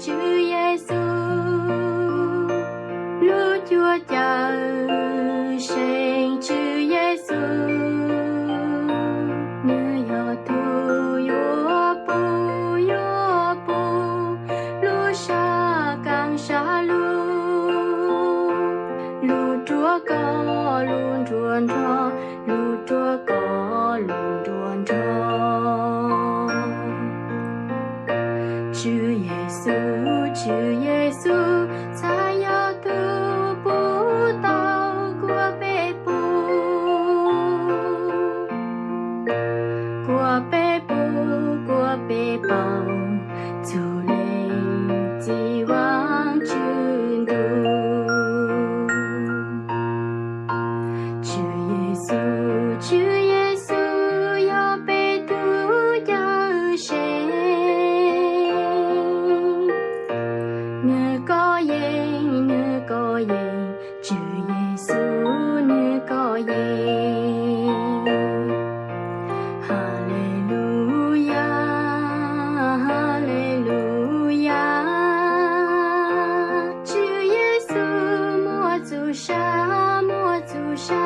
Tswv Yexus, lub cuab cawm seej Tswv Yexus, nws yog tus yuav pub, yuav pub lub sab kaam sab lug, lug ruaj koj lug nruab nrho, lug ruaj koj lug nruab nrho. Tswv Yexus, Tswv Yexus, txhad yog tug pub tau kuab peb pub, kuab peb pub, kuab peb pub, txug leej txiv Vaajtswv ntuj. Tswv Yexus, Tswv Yexus, yog peb tug cawm seej, nwg kov yeej, nwg kov yeej, Tswv Yexus, nwg kov yeej. Haleluyas, haleluyas, Tswv Yexus muaj txuj sa, muaj txuj sa.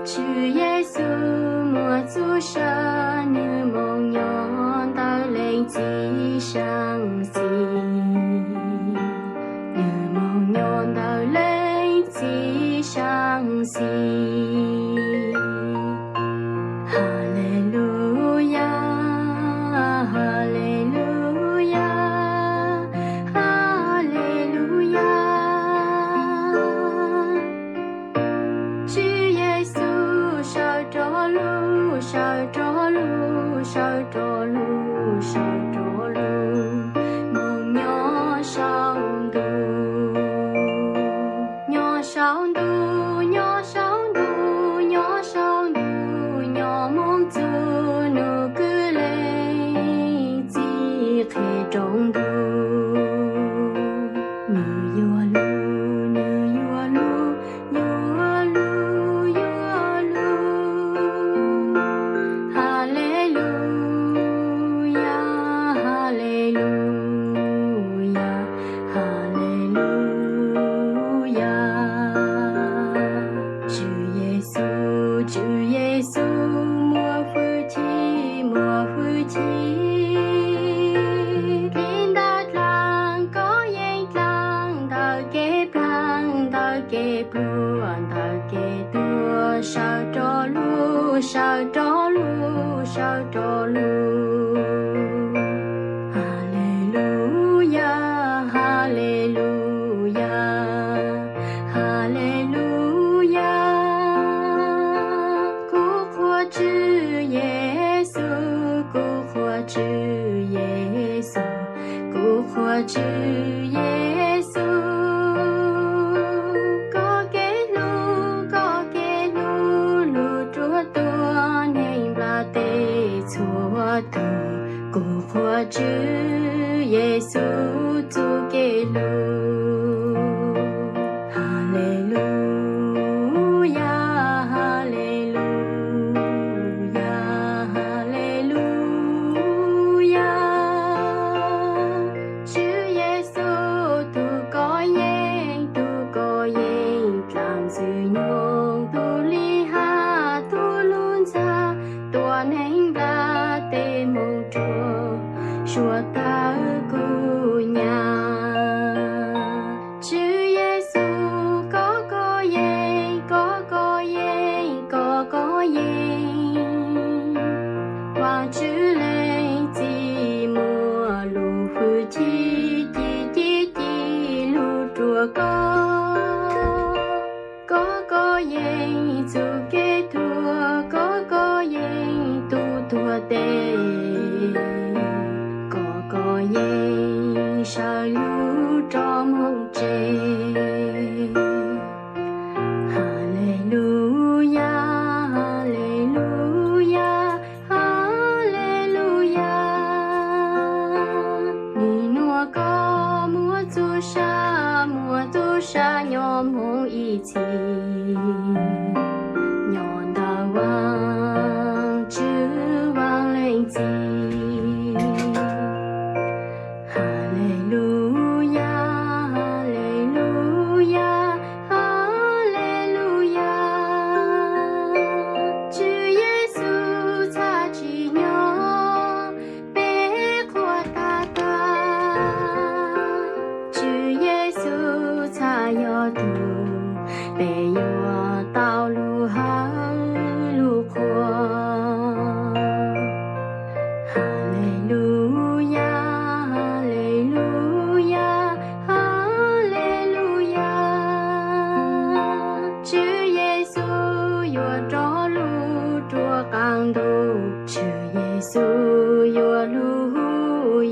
Tswv Yexus muaj txuj sa, nwg moog nyob ntawm leej txiv saab xis, nwg moog nyob ntawm leej txiv saab xis. Haleluyas, haleluyas, haleluyas. Tswv Yexus, sawv rov lug, sawv rov lug, sawv rov lug, sawv rov lug, moog nyob saum ntuj, nyob saum ntuj, nyob saum ntuj, nyob saum ntuj, nyob moog txug nub kws leej txiv qhe rooj ntug. Nwg yuav lug, nwg yuav lug, yuav lug, yuav lug. Haleluyas, haleluyas, haleluyas. Tswv Yexus, Tswv Yexus, muaj fwj chim, muaj fwj chim. Kev ntaus dlaag kov yeej dlaag, ntawm kev plaag, ntawm kev pluag, ntawm kev tuag, sawv rov lug, sawv rov lug, sawv rov lug. Haleluyas, haleluyas, haleluyas. Kuv qhuas Tswv Yexus, kuv qhuas Tswv Yexus, kuv qhuas Tswv Yexus. Koj kev hlub, koj kev hlub, hlub ruaj tuab neeg nplaj teb txhua tug. Kuv qhuas Tswv Yexus txuj kev hlub. Haleluyas, haleluyas, haleluyas. Tswv Yexus tug kov yeej, tug kov yeej, dlaag ntxwg nyoog, tug li has, tug lug ntxag, tua neeg nplaj teb moog rua, suav tawg kuv nyam. rov lug rua qaab ntuj. Tswv Yexus yuav lug hu,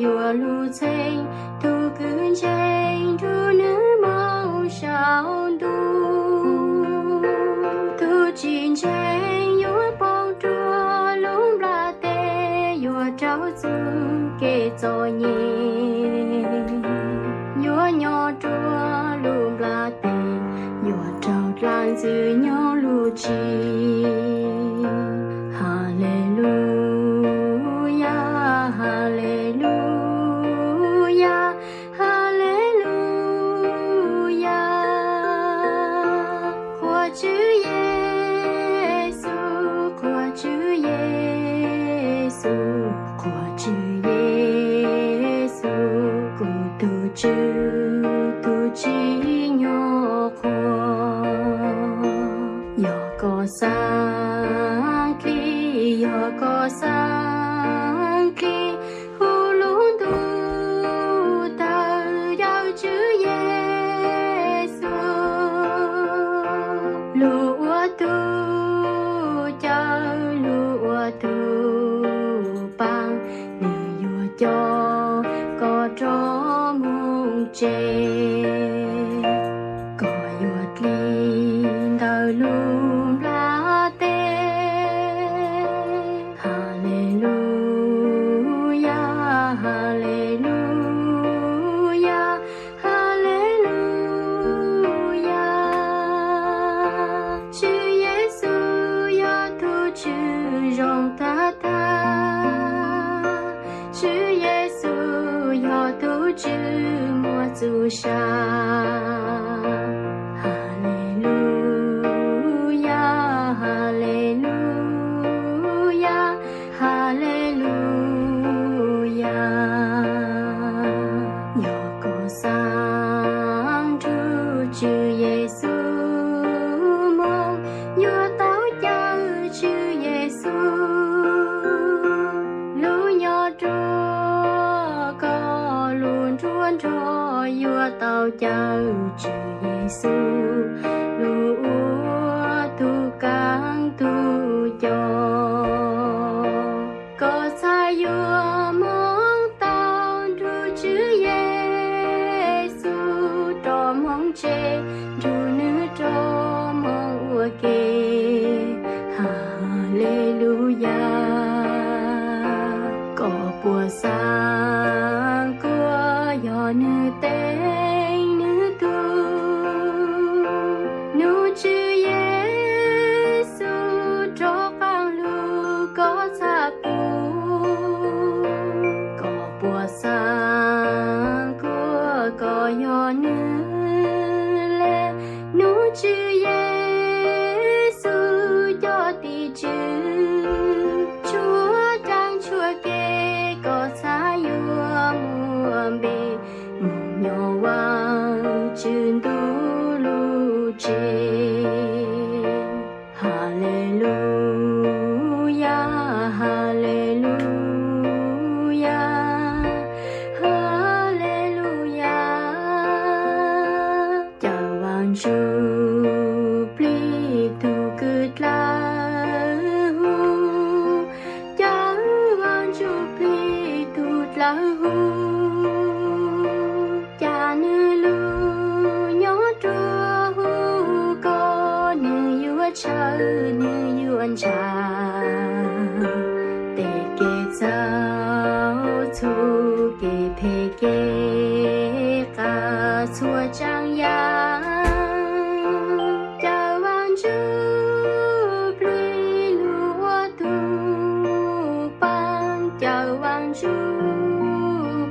yuav lug txheej, tug kws ntseeg nrug nwg moog sau ntuj. Tug tsi ntseeg yuav poob rua lub nplaj teb, yuav raug txug kev txom nyem, yuav nyob rua lub nplaj teb, yuav raug dlaab ntxwg nyoog lub tsim. Haleluyas, haleluyas, haleluyas. Qhuas Tswv Yexus, qhuas Tswv Yexus, qhuas Tswv Yexus, kuv tug Tswv tug tsim nyog qhuas. Yog koj xaav dlhib, yog koj xaav dlhib, hu lub ntuj tawg caw Tswv Yexus, lug ua tug cawm, lug ua tug paab, nwg yuav coj koj rov moog tsev, koj yuav dlim ntawm lub nplaj teb. Haleluyas, haleluyas, haleluyas. Tswv Yexus yog tug Tswv zoo tag tag. Tswv Yexus yog tug Tswv muaj txuj sa. Haleluyas, haleluyas, haleluyas. Yog koj xaav nrug Tswv Yexus moog, yuav tau cawm Tswv Yexus lub nyob rua koj, lub nruab nrog yuav tau cawm Tswv Yexus lug ua tug kaab tug coj. Koj txhad yuav moog tau nrug Tswv Yexus rov moog tsev, nrug nwg rov moog ua ke. Haleluyas. Koj puas xaav kuas yog nwg teeb nwg tug? Nub Tswv Yexus rov qaab lug koj txhad pum. Koj puas xaav kuas koj yog nwg le? Nub Tswv Yexus cov tim tswv tshuav caa tshuav ke, koj txhad yuav muaj npe moog nyob Vaajtswv ntuj lub tsev. Haleluyas, haleluyas, haleluyas. Cawm Vaajtswv plig tug kws dlawg huv, cawm Vaajtswv plig tug dlawg huv. Ca nwg lug nyob rua huv ko, nwg yuav tshawb nwg yuav ntshaw. Tes kev txhaum txhua, kev phem kev qas txhua tsaam yaam. Cawm Vaajtswv plig lug ua tug paab, cawm Vaajtswv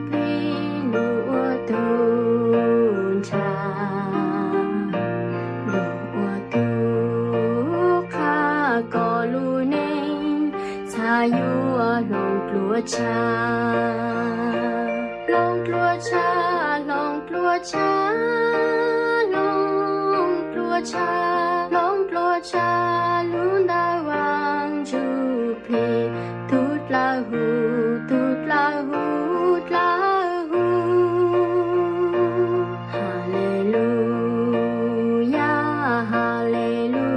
plig lug ua tug ntshaw, lug ua tug qha kom lub neej txhad yuav hloov dlua tshaj, hloov dlua tshaj, hloov dlua tshaj, hloov dlua tshaj, hloov dlua tshaj lub ntuj Vaajtswv plig, tug dlawg huv, tug dlawg huv, dlawg huv. Haleluyas, haleluyas.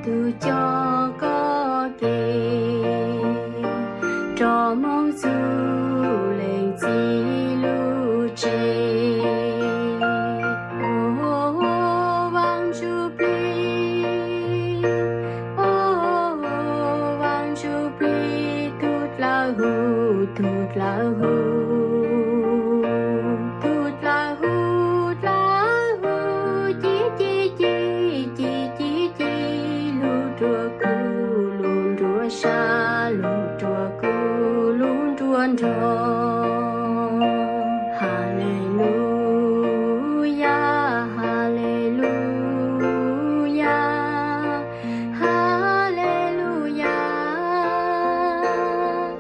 Yus coj koj kev rov mus txug leej txiv lub tsev. Vaj Ntsuj Plig, Vaj Ntsuj Plig tug dlawg huv, tug dlawg huv, tug dlawg huv, dlawg huv, ci ci ci, ci ci ci, lug nruab kub, lug nruab sab, lug nruab kub, lug nruab nrog. Haleluyas, haleluyas, haleluyas.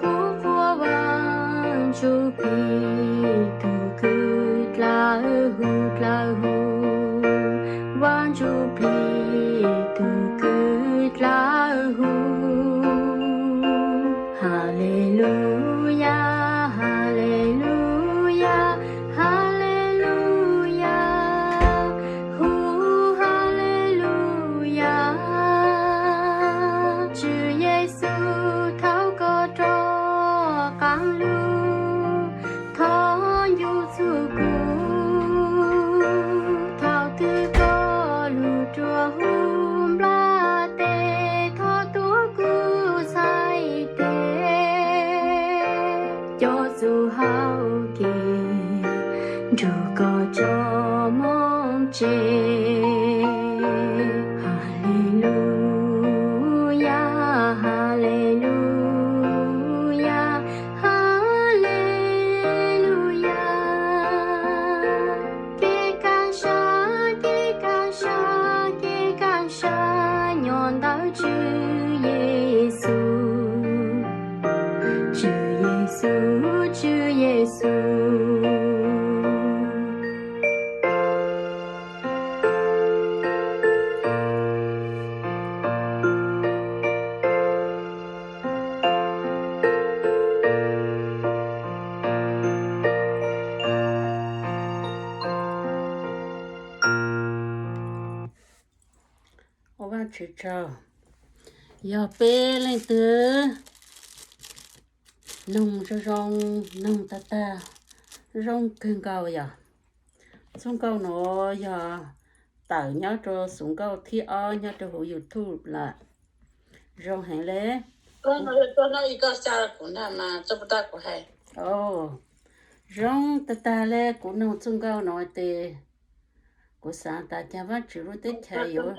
Kuv qhuas Vaj Ntsuj Plig tug kws dlawg huv, dlawg huv, Vaj Ntsuj Plig tug kws dlawg huv. Haleluyas, haleluyas, haleluyas, hu haleluyas. Tswv Yexus, thov koj rov qaab lug thov ncu txug kuv. Thaum twg koj lug rua huv nplaj teb, thov tuav kuv txhais tes, coj txug hauv kev nrug koj tso moog tsev. Haleluyas, haleluyas, haleluyas. Kev kaaj sab, kev kaaj sab, kev kaaj sab nyob ntawm Tswv Yexus, Tswv Yexus, Tswv Yexus. Ua Vaajtswv tsaug, yog peb leej twg noog zoo zoo, noog tag tag, zoo kawg nkaus yom. Txuj nkauj nuav yog tawm nyob rua xuv nkauj thib ob nyob rua huv YouTube lawm. Zoo heev le. Zoo tag tag le, kuv noog txuj nkauj nuav tes kuv xaav tas caag Vaajtswv lub teb chaws yuav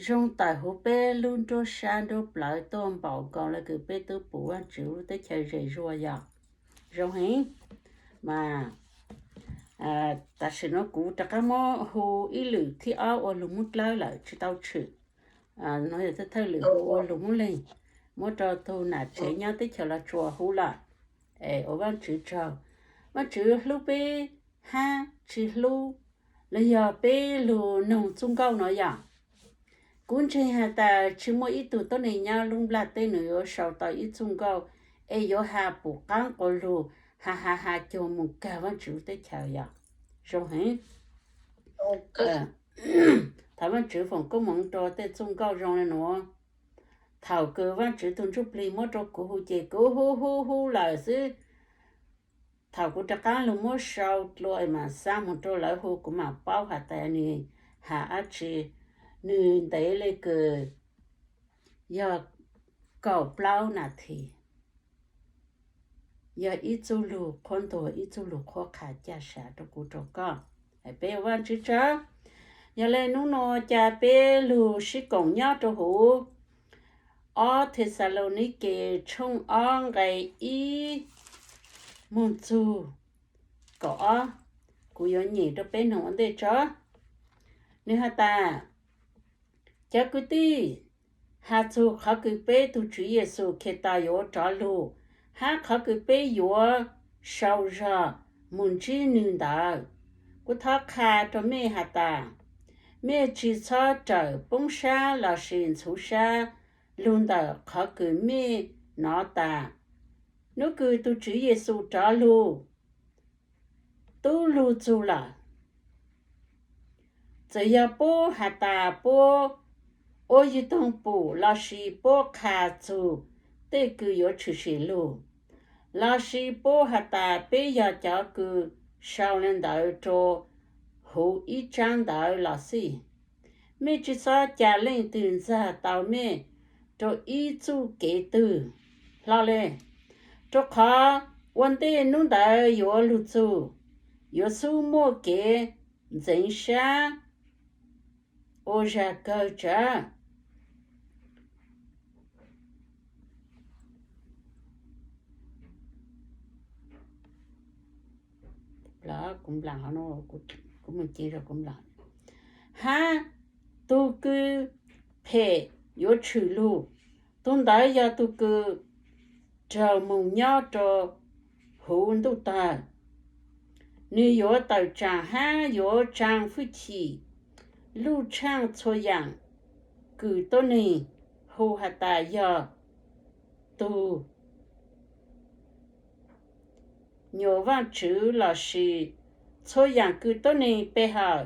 zoo tawm huv peb lub nruab sab nruab plawv tuaj npaum nkaus le kws peb tub pum Vaajtswv lub teb chaws zem zuag yom. Zoo heev. Mas tam sim no kuv rov qaab muab hu ib lwm thib ob ua lug Moob Dlawb lawm tsis tau tshwm. Nuav yog thawj lwm hu ua lug Moob Leeg, muab rua tug nam tsev nyob teb chaws Los Tsuas hu lawm. Es ua Vaajtswv tsaug, Vaajtswv hlub peb hab tsis hlub, los yog peb lug noog txuj nkauj nuav yom. Kuv ntseeg has tas tsis muaj ib tug tuab neeg nyob lub nplaj teb nws yuav sau tau ib txuj nkauj es yuav has pum qaab quas lug, has has has cuag mus kag Vaajtswv lub teb chaws yom. Zoo heev. Thov Vaajtswv foom koob moov rua tej txuj nkauj zoo le nuav. Thaum kws Vaajtswv tug Ntsuj Plig muab rua kuv hu ces kuv hu hu hu lawm xwb. Thaum kuv rov qaab lug muab sau dlua mas xaa moog rua lawv hu kuv mam paub has tas nwg has dlaab tsi. Nwg ntev le kws yog kaum plaub nas this. Yog ib txuj lug qhuab ntuas, ib txuj lug qhuab qha ca sav rua kuv rua koj. Peb ua Vaajtswv tsaug. Yog le nub nua ca peb lug sib koom nyob rua huv ob Thexalaunikes tshooj ob nqe ib moog txug kaum ob. Kuv yuav nyem rua peb noog ua ntej tso. Nwg has tas, cov kwv tij, has txug qhov kws peb tug Tswv Yexus Khetos yuav rov lug, hab qhov kws peb yuav sau zog mus ntsib nwg ntawd, kuv thov qha rua mej has tas, mej tsis txhob rawm poob sab lossis ntxhuv sab lug ntawm qhov kws mej nov tas, nub kws tug Tswv Yexus rov lug, tub lug txug lawm. Txawm yog puab has tas puab ua yug toog pum lossis puab qha txug tej kws yuav tshwm sim lug, lossis puab has tas peb yog cov kws sau le ntawd rua huv ib tsaab ntawv los xij. Mej tsi xob ca leej twg ntxag tau mej rua ib txuj kev twg hlo le, rua qhov ua ntej nub ntawd yuav lug txug, yuav xub muaj kev ntxeev sab ua zag kawg tsawv. Hab tug kws phem yuav tshwm lug, tug ntawd yog tug kws raug moog nyob rua huv ntuj tawg. Nwg yuav tawm tsaam hab yuav tsaa fwj chim luj tshaaj txhua yaam kws tuab neeg hu has tas yog tug nyuas Vaajtswv lossis txhua yaam kws tuab neeg pe hawm.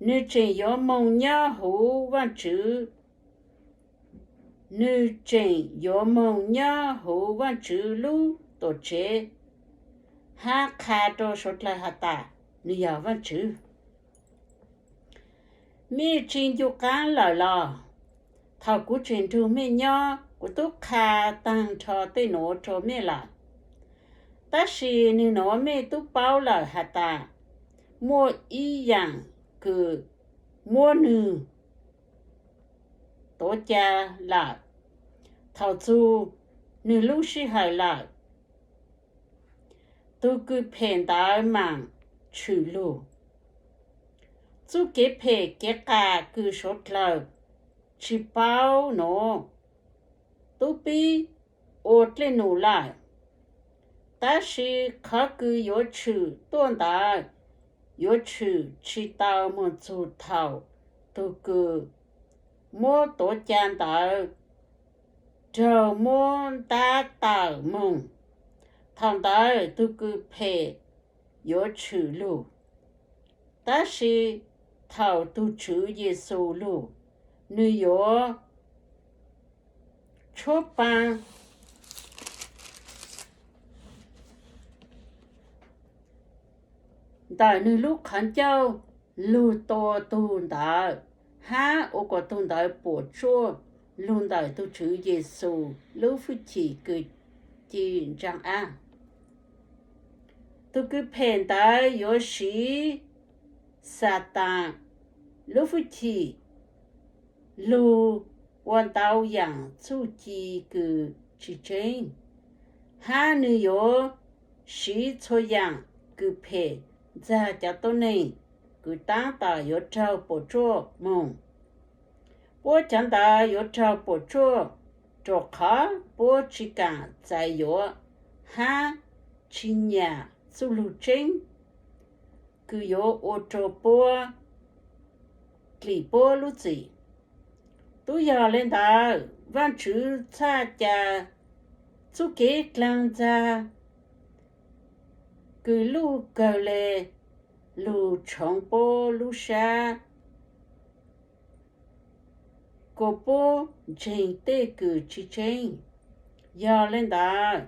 Nwg tseem yuav moog nyob huv Vaajtswv, nwg tseem yuav moog nyob huv Vaajtswv lub tuam tsev hab qha rua suav dlawg has tas nwg yog Vaajtswv. Mej tsi ncu qaab lawm los? Thaus kuv tseem nrug mej nyob, kuv tub qha taag nrho tej nuav rua mej lawm. Tab sis nwg nuav mej tub paub lawm has tas muaj ib yaam kws muab nwg tuav ca lawm. Thaus txug nwg lub sij hawm lawm, tug kws phem ntawd maam tshwm lug. Txuj kev phem kev qas kws suav dlawg tsi paub nuav tub pib ua dlej num lawm. Tab sis qhov kws yuav tshwm tuaj ntawd yuav tshwm tsi tau moog txug thaus tug kws muab tuav ca ntawd raug muab ntab tawm moog. Thaus ntawd tug kws phem yuav tshwm lug. Tab sis thaus tug Tswv Yexus lug, nwg yuav tshuab paa ntawm nwg lub qhov ncauj lug tua tug ntawd, hab ua kuas tug ntawd puam tsuaj lug ntawm tug Tswv Yexus lub fwj chim kws ci ntsaa ab. Tug kws phem ntawd yuav siv Xatas lub fwj chim lug ua ntau yaam txuj ci kws tsi tseeb, hab nwg yuav siv txhua yaam kws phem ntxag cov tuab neeg kws taab tom yuav raug puam tsuaj moog. Puab cov ntawd yuav raug puam tsuaj rua qhov puab tsi kaam txais yuav hab tsi nyam txuj lug tseeb kws yuav ua rua puab dlim puab lub txim. Tub yog le ntawd, Vaajtswv txhaj ca txuj kev dlaag ntxag kws luj kawg le lug tshoov puab lub sab kuas puab ntseeg tej kws tsi tseeb. Yog le ntawd,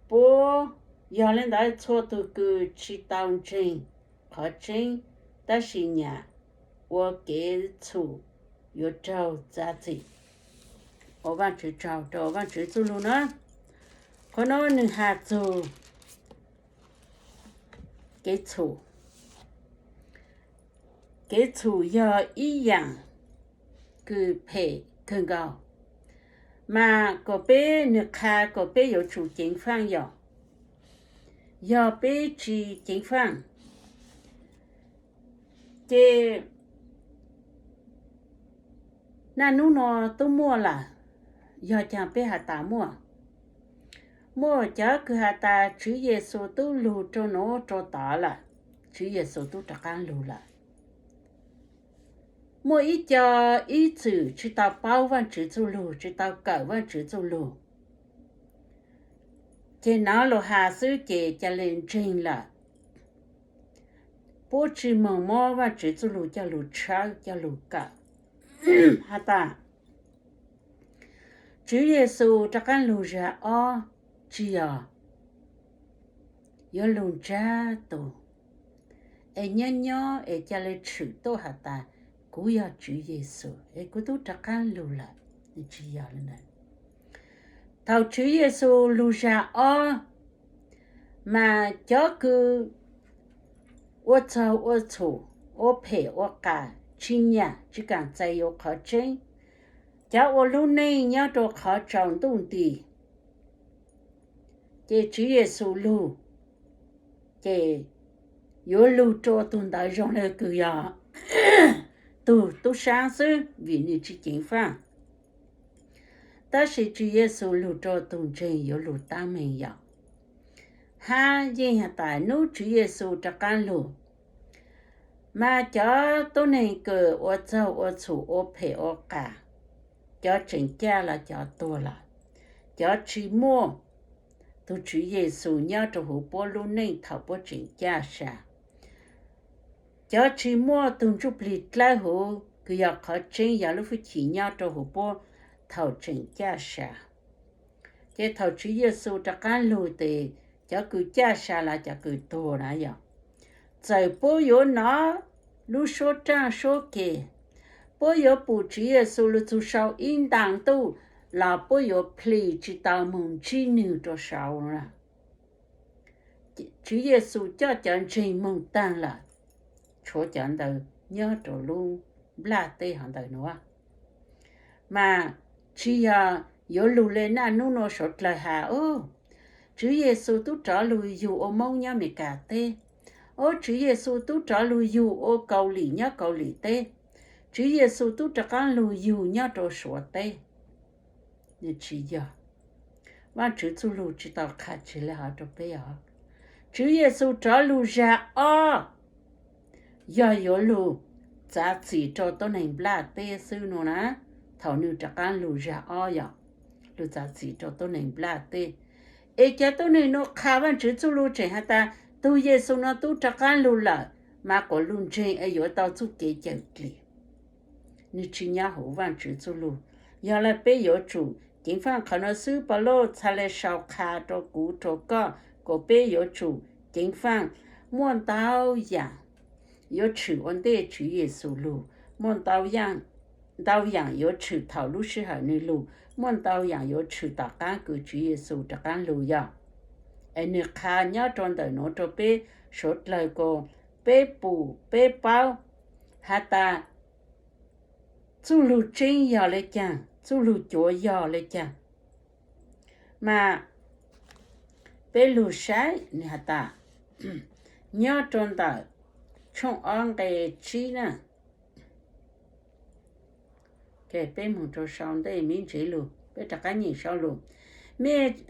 puab, yog le ntawd txhua tug kws tsi tau ntseeg qhov tseeb tab sis nyam ua kev txhum yuav raug txav txim. Ua Vaajtswv tsaug rua Vaajtswv txuj lug na. Qhov nuav nwg has txug kev txhum. Kev txhum yog ib yaam kws phem kawg nkaus, mas kom peb nwg qha kom peb yuav tsum ceev faaj yom. Yog peb tsi ceev faaj, ces naj nub nuav tub muaj lawm, yog caag peb has tas muaj? Muaj cov kws has tas Tswv Yexus tub lug rua nuav rua tod lawm, Tswv Yexus tub rov qaab lug lawm. Muaj ib co ib txwm tsi tau paub Vaajtswv txuj lug, tsi tau kawm Vaajtswv txuj lug, ces nov lug has xwb ces ca le ntseeg lawm. Puab tsi moog muab Vaajtswv txuj lug coj lug tshawb coj lug kawm. has tas Tswv Yexus rov qaab lug zag ob tsi yog yuav lug ntsab tug es nyob nyob es ca le tshwm tuaj has tas kuv yog Tswv Yexus es kuv tub rov qaab lug lawm, tsi yog le ntawd. Thaum Tswv Yexus lug zag ob mas cov kws ua txaug ua txhum, ua phem ua qas, tsi nyam tsi kaam txais yuav qhov tseeb, cov ua lub neej nyob rua qhov tsaus ntuj nti, ces Tswv Yexus lug, ces yuav lug rua tug ntawd zoo le kws yog tug tub saab xwb vim nwg tsi ceev faaj. Tab sis Tswv Yexus lug rua tug ntseeg yuav lug taab meeg yom. Hab yeej has tas nub Tswv Yexus rov qaab lug mas cov tuab neeg kws ua txaug ua txhum, ua phem ua qas, cov tseem caj los cov tuag los, cov tsi muaj tug Tswv Yexus nyob rua huv puab lub neej thaum puab tseem caj sa, cov tsi muaj tug ntsuj plig dlawb huv kws yog qhov tseeb yog lub hwj chim nyob rua huv puab thaum tseem caj sa. Ces thaum Tswv Yexus rov qaab lug tes cov kws caj sa los cov kws tuag na yog, txawm puab yuav nov lub suab raaj suab ke, puab yuav pum Tswv Yexus lug txug sau ib ntaag ntuj los puab yuav plis tsi tau moog ntsib nwg rua sau. Tswv Yexus coj cov ntseeg moog taag lawm, tshuav cov ntawd nyob rua lub nplaj teb hov ntawd nuav. Mas tsi yog yuav lug le naj nub nua suav dlawg has, Tswv Yexus tub rov lug yug ua Moob nyob Amelikas teb, o Tswv Yexus tub rov lug yug ua Kaus Lim nyob Kaus Lim teb, Tswv Yexus tub rov qaab lug yug nyob rua Suav teb. Nws tsi yog. Vaajtswv txuj lug tsi tau qha tseg le hov rua peb os. Tswv Yexus rov lug zag ob yog yuav lug txav txim rua tuab neeg nplaj teb xwb nua na. Thaum nwg rov qaab lug zag ob yog lug txav txim rua tuab neeg nplaj teb. Es cov tuab neeg nua qha Vaajtswv txuj lug tseem has tas tug Yexus nua tub rov qaab lug lawm, mas quas lug ntseeg es yuav tau txuj kev cawm dlim. Nwg tsi nyob huv Vaajtswv txuj lug. Yog le peb yuav tsum ceev faaj qhov nua xwb. Pavlauj txhaj le sau qha rua kuv rua koj kuas peb yuav tsum ceev faaj. Muaj ntau yaam yuav tshwm ua ntej Tswv Yexus lug, muaj ntau yaam yuav tshwm thaum lub sij hawm nwg lug, muaj ntau yaam yuav tshwm tom qaab kws Tswv Yexus rov qaab lug yog. Es nwg qha nyob rua ntawm nuav rua peb suav dlawg kuas peb pum peb paub has tas txuj lug tseeb yog le caag, txuj lug cuav yog le caag. Mas peb lug saib nwg has tas nyob rua ntawm tshooj ob nqe tsib na. Peb moog rua sau ntej miv ntsev lug, peb rov qaab nyeem sau lug. Mej,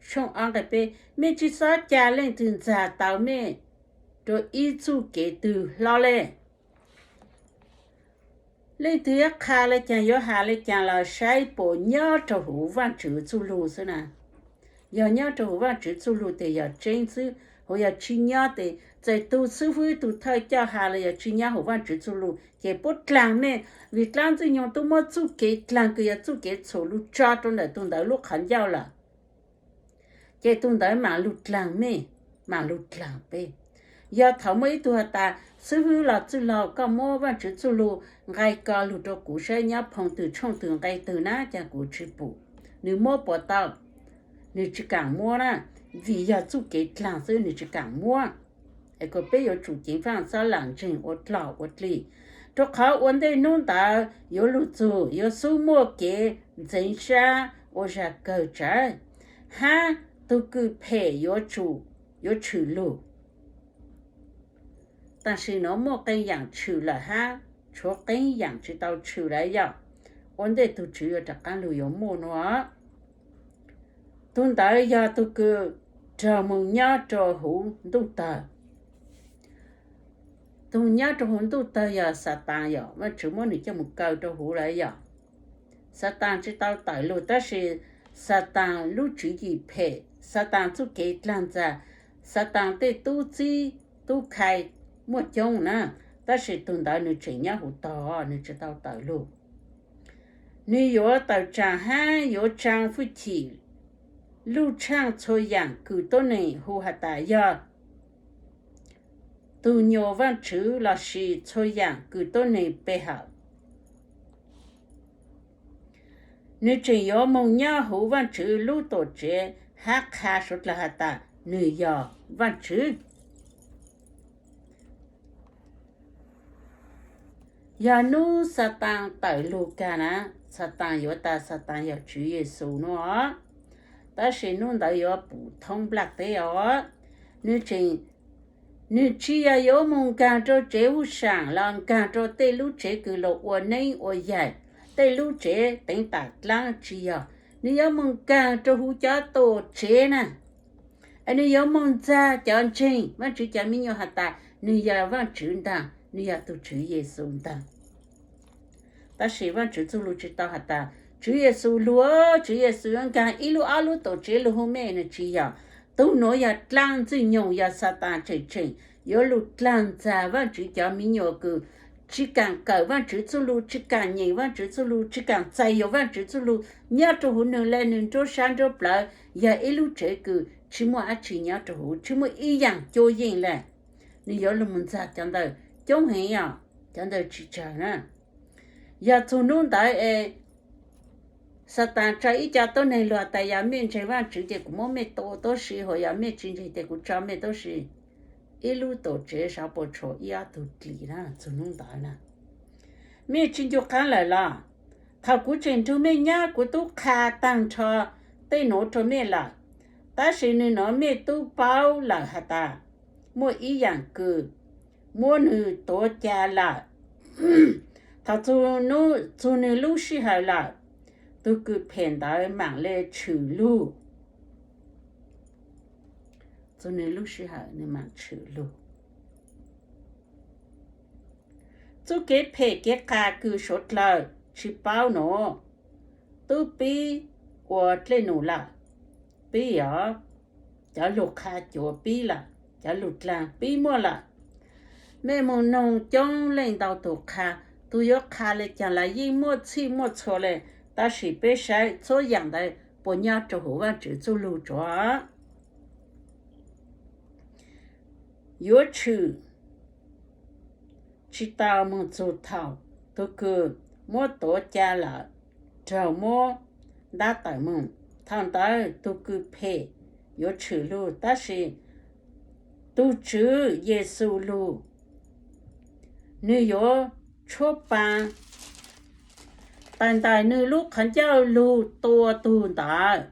tshooj ob nqe peb, mej tsi xob ca leej twg ntxag tau mej rua ib txuj kev twg hlo le. Leej twg yuav qha le caag yuav has le caag los saib puas nyob rua huv Vaajtswv txuj lug xwb na. Yog nyob rua huv Vaajtswv txuj lug tes yog tseeb xwb, huv yog tsi nyob tes txawm tug xwb fwb tug thawj coj has los yog tsi nyob huv Vaajtswv txuj lug ces puab dlaag mej, vim dlaab Ntxwg Nyoog tub muab txuj kev dlaag kws yog txuj kev txhum lug tso rua ntawm tug ntawd lub qhov ncauj lawm. Ces tug ntawd maam lug dlaag mej, maam lug dlaag peb. Yog thaum muaj ib tug has tas xwb fwb los txwj laug koj muab Vaajtswv txuj lug nqe ko lug rua kuv saib nyob phoo twg tshooj twg nqe twg na, caag kuv tsi pum. Nwg muab puas tau? Nwg tsi kaam muab na, vim yog txuj kev dlaag xwb nwg tsi kaam muab. Es kuas peb yuav tsum ceev faaj xob laam ntseeg ua dlog ua dlig, rua qhov ua ntej nub ntawd yuav lug txug yuav xub muaj kev ntxeev sab ua zag kawg tsawv, hab tug kws phem yuav tsum, yuav tshwm lug. Tam sim nuav muaj qee yaam tshwm lawm hab tshuav qee yaam tsi tau tshwm lawm yog ua ntej tug Tswv yuav rov qaab lug yuav muaj nua. Tug ntawd yog tug kws raug moog nyob rua huv ntuj tawg. Tug nyob rua huv ntuj tawg yog Xataan, yog Vaajtswv muab nwg coj moog kaw rua huv lawm yog. Xataan tsi tau tawm lug tab sis Xataan lub tswv yim phem, Xataan txuj kev dlaag ntxag, Xataan tej tub txib tub khai muaj coob na, tab sis tug ntawd nws tseem nyob huv tog, nws tsis tau tawm lug. Nws yuav tawm tsaam hab yuav tsaa fwj chim luj tshaaj txhua yaam kws tuab neeg hu has tas yog tug nyuas vaajtswv lossis txhua yaam kws tuab neeg pe hawm. Nws tseem yuav moog nyob huv vaajtswv lub tuam tsev hab qha suav dlawg has tas nws yog vaajtswv. Yog nub Xataan tawm lug kag na, Xataan yuav tas Xataan yog Tswv Yexus nua, tab sis nub ntawd yuav pum thoob nplaj teb os. Nws tseem, nws tsis yog yuav moog nkaag rua tsev huj saam los nkaag rua tej lub tsev kws lug ua neeb ua yaig, tej lub tsev teev tam dlaab, tsis yog. Nws yuav moog nkaag rua huv cov tuam tsev na, es nws yuav moog ntxag cov ntseeg Vaajtswv cov miv nyuas has tas nws yog Vaajtswv ntaag, nws yog tug Tswv Yexus ntaag. Tab sis Vaajtswv txuj lug tsis tau has tas Tswv Yexus lug, Tswv Yexus yuav nkaag ib lub ob lub tuam tsev lug hu mej, nws tsis yog. Tug nuav yog dlaab ntxwg nyoog, yog Xataan tseem tseem yuav lug dlaag ntxag Vaajtswv cov miv nyuas kws tsis kaam kawm Vaajtswv txuj lug, tsis kaam nyeem Vaajtswv txuj lug, tsis kaam txais yuav Vaajtswv txuj lug nyob rua huv nwg le, nwg nruab sab nruab plawv yog ib lub tsev kws tsis muaj dab tsi nyob rua huv, tsis muaj ib yaam cuab yeej le. Nws yuav lug moog ntxag cov ntawd coob heev os, cov ntawd tsis tsawg na. Yog txug nub ntawd es Xataan tsa ib co tuab neeg lug tas yog mej ntseeg Vaajtswv ces kuv muab mej tua tuab si, hos yog mej tsis ntseeg ces kuv tso mej tuab si. Ib lub tuam tsev sawv puas tshuam ib ob tug dlim na, txug nub ntawd na. Mej tsis ncu qaab lawm los? Thaum kuv tseem nrug mej nyob kuv tub qha taag nrho tej nuav rua mej lawm, tab sis nwg nuav mej tub paub lawm has tas muaj ib yaam kws muab nwg tuav ca lawm. Thaum txug nwg lub sij hawm lawm, tug kws phem ntawd maam le tshwm lug. Txug nwg lub sij hawm nwg maam tshwm lug. Txuj kev phem kev qas kws suav dlawg tsis paub nuav, tub pib ua dlej num lawm, pib os, cov lug qha cuav pib lawm, cov lug dlaag pib muaj lawm. Mej moog noog coob leej ntau tug qha, tug yuav qha le caag los yeej muaj txhij muaj txhua le, tab sis peb saib txhua yaam ntawd puas nyob rua huv Vaajtswv txuj lug tsuav. Yuav tshwm tsis tau moog txug thaum tug kws muab tuav ca lawm raug muab ntab tawm moog. Thaum ntawd tug kws phem yuav tshwm lug, tab sis tug Tswv Yexus lug, nwg yuav tshuab paa tawm ntawm nwg lub qhov ncauj lug tua tug ntawd,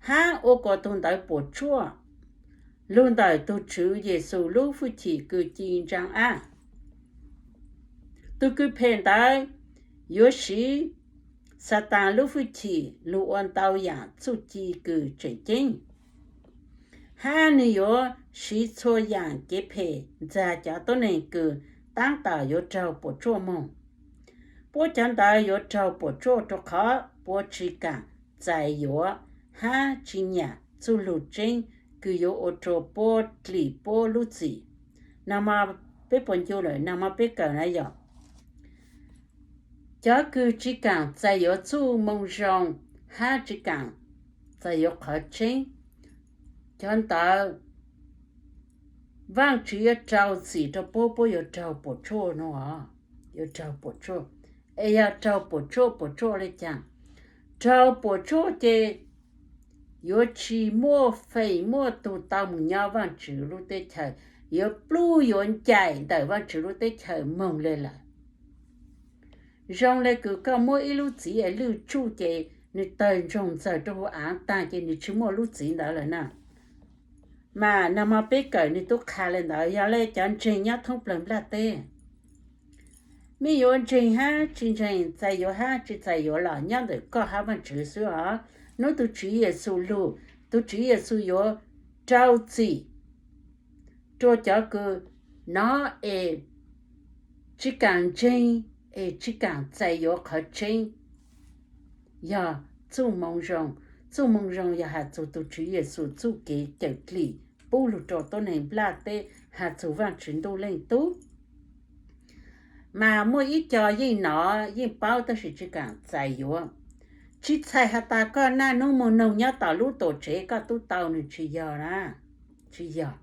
hab ua kom tug ntawd puam tsuaj lug ntawm tug Tswv Yexus lub fwj chim kws ci ntsaa ab. Tug kws phem ntawd yuav siv Xataan lub fwj chim lug ua ntau yaam txuj ci kws tseem ceeb, hab nwg yuav siv txhua yaam kev phem ntxag cov tuab neeg kws taab tom yuav raug puam tsuaj moog. Puab cov ntawd yuav raug puam tsuaj rua qhov puab tsis kaam txais yuav hab tsis nyam txuj lug tseeb kws yuav ua rua puab dlim puab lub txim. Nag hmo peb puas ncu lawm? Nag hmo peb kawm na yog cov kws tsis kaam txais yuav txuj moo zoo hab tsis kaam txais yuav qhov tseeb, cov ntawd Vaajtswv yuav rau txim rua puab, puab yuav raug puam tsuaj no, yuav raug puam tsuaj. Es yog raug puam tsuaj, puam tsuaj le caag? Raug puam tsuaj ces yuav tsis muaj feem muaj tug tau moog nyob Vaajtswv lub teb chaws, yuav plub yuav ncaim ntawm Vaajtswv lub teb chaws moog le lawm. Zoo le kws koj muab ib lub txiv es lwj tsuj ces nwg tawg ntsoog ntxawg rua huv aav taag ces nwg tsis muaj lub txiv ntawd lawm na. Mas nag hmo peb kawm nwg tub qha le ntawd, yog le cov ntseeg nyob thoob plawg nplaj teb, mej yuav ntseeg hab tsis ntseeg, txais yuav hab tsis txais yuav los nyob ntawm koj hab Vaajtswv xwb os. Nub tug Tswv Yexus lug, tug Tswv Yexus yuav rau txim rua cov kws nov es tsis kaam ntseeg, es tsis kaam txais yuav qhov tseeb. Yog txuj moo zoo, txuj moo zoo yog has txug tug Tswv Yexus txuj kev cawm dlim pub lug rua tuab neeg nplaj teb, has txug Vaajtswv Ntuj Leej Tub. Mas muaj ib co yeej nov yeej paub tab sis tsis kam txais yuav. Tsis txhais has tas koj naj nub muag noog nyob tom lub tuam tsev koj tub tau nws tsis yog na, tsis yog.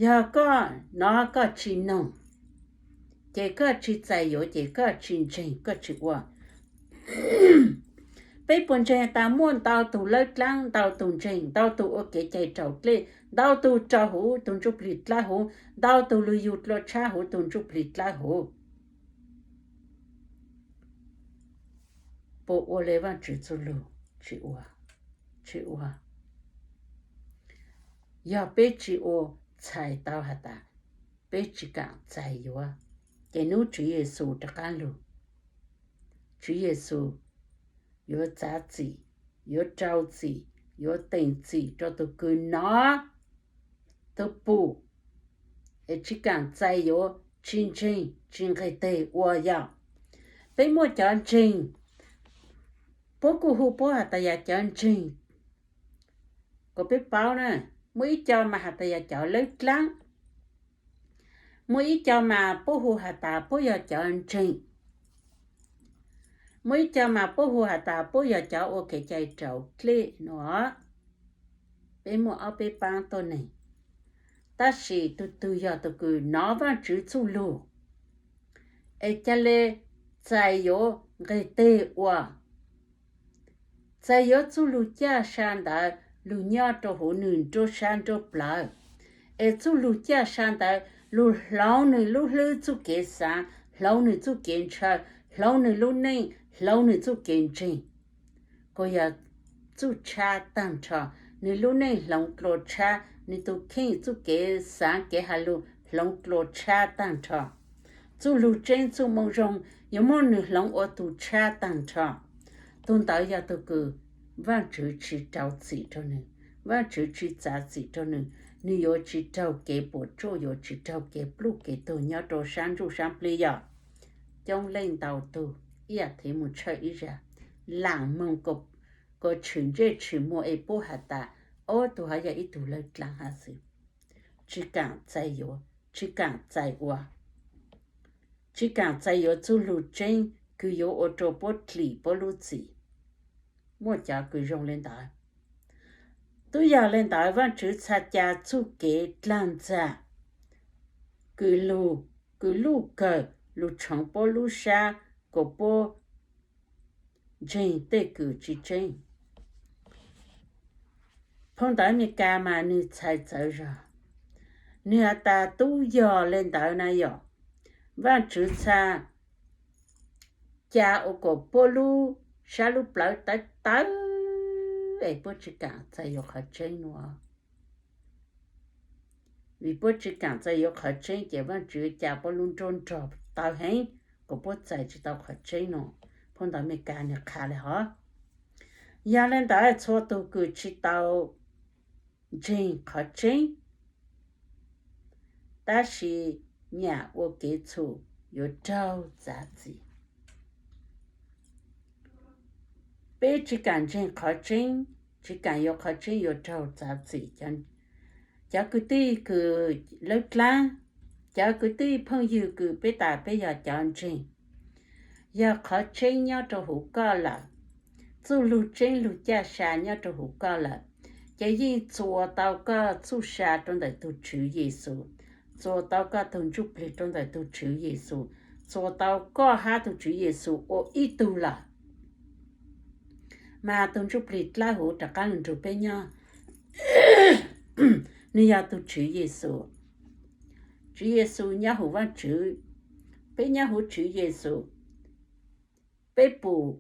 Yog koj nov koj tsis noog, ces koj tsis txais yuav ces koj tsis ntseeg koj tsis ua. Peb puas ntseeg tas muaj ntau tug lawb dlaab, ntau tug ntseeg, ntau tug ua kev cai raus dlej, ntau tug raug huv tug ntsuj plig dlaab huv, ntau tug lug yug dlua tshab huv tug ntsuj plig dlaab huv? Puas ua le Vaajtswv txuj lug? Tsis ua, tsis ua. Yog peb tsis ua, txhais tau has tas peb tsis kam txais yuav, ces nub Tswv Yexus rov qaab lug, Tswv Yexus yuav txav txim, yuav rau txim, yuav teem txim rau tug kws nov, tug pum, es tsis kam txais yuav, tsis ntseeg, tsis nqeg teg ua yog. Peb muaj cov ntseeg, puab kuj hu puab has tas yog cov ntseeg, kom peb paub na, muaj ib co mas has tas yog cov lawb dlaab, muaj ib co mas puab hu has tas puab yog cov ntseeg, muaj ib co mas puab hu has tas puab yog cov ua kev cai raus dlej no. Peb muaj ob peb paab tuab neeg, tab sis tug twg yog tug kws nov Vaajtswv txuj lug, es ca le txais yuav nqeg teg ua, txais yuav txuj lug caj sa ntawd lug nyob rau huv nwg nruab sab nruab plawv, es txuj lug caj sa ntawd lug hloov nwg lub hlwb txuj kev xaav, hloov nwg txuj kev ntshaw, hloov nwg lub neej, hloov nwg txuj kev ntseeg, kuas yog txuj tshab taag nrho. Nwg lub neej hloov dlua tshab, nwg tug kheej txuj kev xaav kev has lug hloov dlua tshab taag nrho. Txuj lug tseeb txuj moo zoo yuav muab nwg hloov ua tug tshab taag nrho. Tug ntawd yog tug kws Vaajtswv tsis rau txim rau nwg, Vaajtswv tsis txav txim rau nwg, nwg yuav tsis raug kev puam tsuaj, yuav tsis raug kev pluj kev tuag nyob rau sab ntsuj sab plig yog. Coob leej ntau tug ib yam thev mus tshawj ib zag, laam moog kuas tshwm ntsej tshwm muag es puab has tas, ob tug hab yog ib tug lawv dlaab hab xwb. Tsis kaam txais yuav, tsis kaam txais ua, tsis kaam txais yuav txuj lug tseeb kws yuav ua rua puab dlim puab lub txim. Muaj cov kws zoo le ntawd. Tub yog le ntawd Vaajtswv txha ca txuj kev dlaag ntxag kws lug, kws luj kawg lug tshoov puab lub sab kuas puab ntseeg tej kws tsis tseeb. Phau ntawv Amelikas mas nwg txhais txawv zog, nwg has tas tub yog le ntawd na yom, Vaajtswv txha ca ua kuas puab lub sab lub plawv tawv tawv es puab tsis kaam txais yuav qhov tseeb nuav. Vim puab tsis kaam txais yuav qhov tseeb ces Vaajtswv ca puab lub nruab nrog tawv heev kuas puab txais tsis tau qhov tseeb no. Phau ntawv Amelikas nwg qha le hov. Yog le ntawd txhua tug kws tsis tau ntseeg qhov tseeb, tab sis nyam ua kev txhum yuav raug txav txim. Peb tsis kaam ntseeg qhov tseeb, tsis kaam yuav qhov tseeb yuav raug txav txim. Cov kwv tij kws lawb dlaab, cov kwv tij phooj ywg kws peb tas peb yog cov ntseeg, yog qhov tseeb nyob rau huv koj lawm, txuj lug tseeb lug caj sa nyob rau huv koj lawm, ces yeej txuas tau koj txuj sa rau ntawm tug Tswv Yexus, txuas tau koj tug ntsuj plig rau ntawm tug Tswv Yexus, txuas tau koj hab tug Tswv Yexus ua ib tug lawm. Mas tug ntsuj plig dlawb huv rov qaab lug nrug peb nyob, nwg yog tug Tswv Yexus. Tswv Yexus nyob huv Vaajtswv, peb nyob huv Tswv Yexus. Peb pum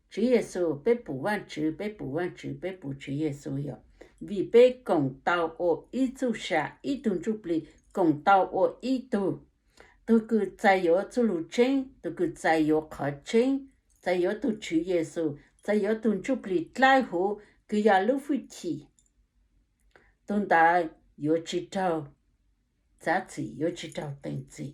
Tswv Yexus, peb pum Vaajtswv, peb pum Vaajtswv, peb pum Tswv Yexus yom, vim peb koom tau ua ib txuj sa, ib tug ntsuj plig koom tau ua ib tug. Tug kws txais yuav txuj lug tseeb, tug kws txais yuav qhov tseeb, txais yuav tug Tswv Yexus, txais yuav tug ntsuj plig dlawb huv kws yog lub fwj chim, tug ntawd yuav tsis raug txav txim, yuav tsis raug teem txim.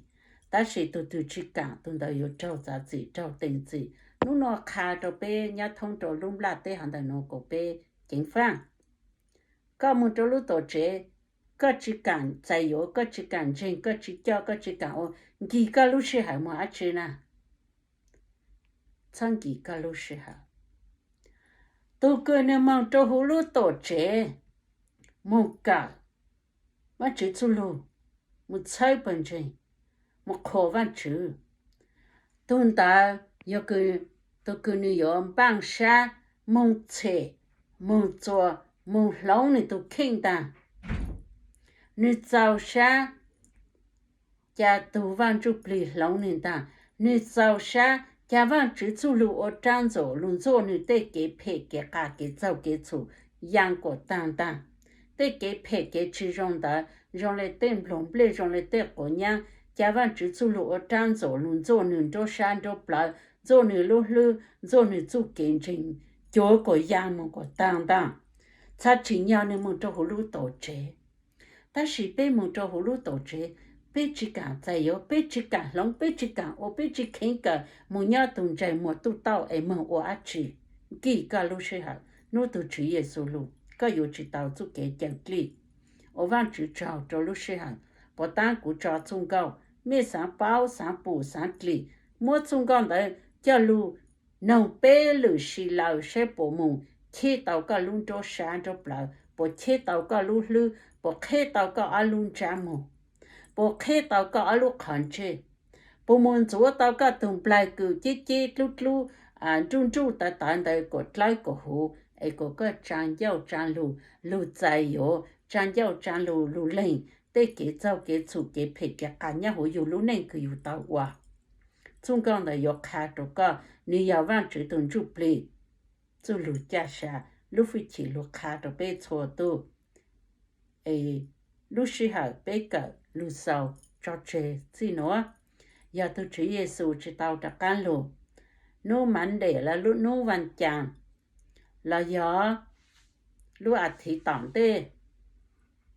Tab sis tug twg tsis kaam, tug ntawd yuav raug txav txim, raug teem txim. Nub nua qha rau peb nyob thoob rau lub nplaj teb hov ntawm nuav kuas peb ceev faaj. Koj moog rau lub tuam tsev, koj tsis kam txais yuav, koj tsis kam ntseeg, koj tsis coj, koj tsis kam ua, nkig koj lub sij hawm mus dab tsi na? Txhob nkig koj lub sij hawm. Tus kws nws moog rua huv lub tuam tsev, moog kawm Vaajtswv txuj lug, moog txhawb pawg ntseeg, moog qhuas Vaajtswv, tug ntawd yog tus kws nws yuav npaaj sab, moog tshem, moog txuas, moog hloov nws tug kheej ntaag. Nws txaus sab ca tug Vaaj Ntsuj Plig hloov nws ntaag. Nws txaus sab ca Vaajtswv txuj lug ua raab ntxuam lug ntxuaj nws tej kev phem kev qas kev txaug kev txhum yaa kuas taag ntaag. Tej kev phem kev tsis zoo ntawd zoo le tej nploog nplej, zoo le tej quav nyaab, ca Vaajtswv txuj lug ua raab ntxuam lug ntxuaj nws nruab sab nruab plawv, ntxuaj nws lub hlwb, ntxuaj nws txuj kev ntseeg, cuav kuas yaa moog kuas taag ntaag. Txhad tsim nyog nws moog rua huv lub tuam tsev. Tab sis peb moog rua huv lub tuam tsev, peb tsis kam txais yuav, peb tsis kam hloov, peb tsis kam ua, peb tsis kheev kawm moog nyob tug ntsaig muag tuj tauj es moog ua dab tsi. Nkig koj lub sij hawm, nub tug Tswv Yexus lug, koj yuav tsis tau txuj kev cawm dlig. Ua Vaajtswv tsaug rua lub sij hawm puas taab kuv tso txuj nkauj, mej xaav paub, xaav pum, xaav dlim, muab txuj nkauj ntawd coj lug noog peb lwm si lawm saib puas moog cheb tau koj lub nruab sab nruab plawv, puas cheb tau koj lub hlwb, puas qheb tau koj ob lub ntsab muag, puas qheb tau koj ob lub qhov ntsej, puas moog ntxuav tau koj tug nplaig kws ceb ceb dlub dlub, nruj nruj tawv tawv ntawd kuas dlawb kuas huv, es kuas koj tsaa ncauj tsaa lug lug txais yuav, tsaa ncauj tsaa lug lug leeg tej kev txaug kev txhum kev phem kev qas nyob huv yug lub neej kws yug tau ua. Txuj nkauj ntawd yuav qha rua koj, nws yog Vaajtswv tug Ntsuj Plig txuj lug caj sa, lub fwj chim lug qha rua peb txhua tug. Es lub sij hawm peb kawm lug xaus tso tseg txij nuav. Yog tug Tswv Yexus tsis tau rov qaab lug, nub Monday los lub nub Vaj Caas los yog lub as thiv tom ntej,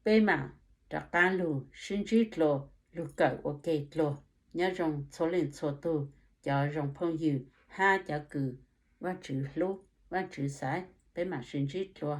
peb maam rov qaab lug sib ntsib dlua, lug kawm ua ke dlua. Nyob zoo txhua leej txhua tug, cov zoo phooj ywg hab cov kws Vaajtswv hlub Vaajtswv xaiv, peb maam sib ntsib dlua.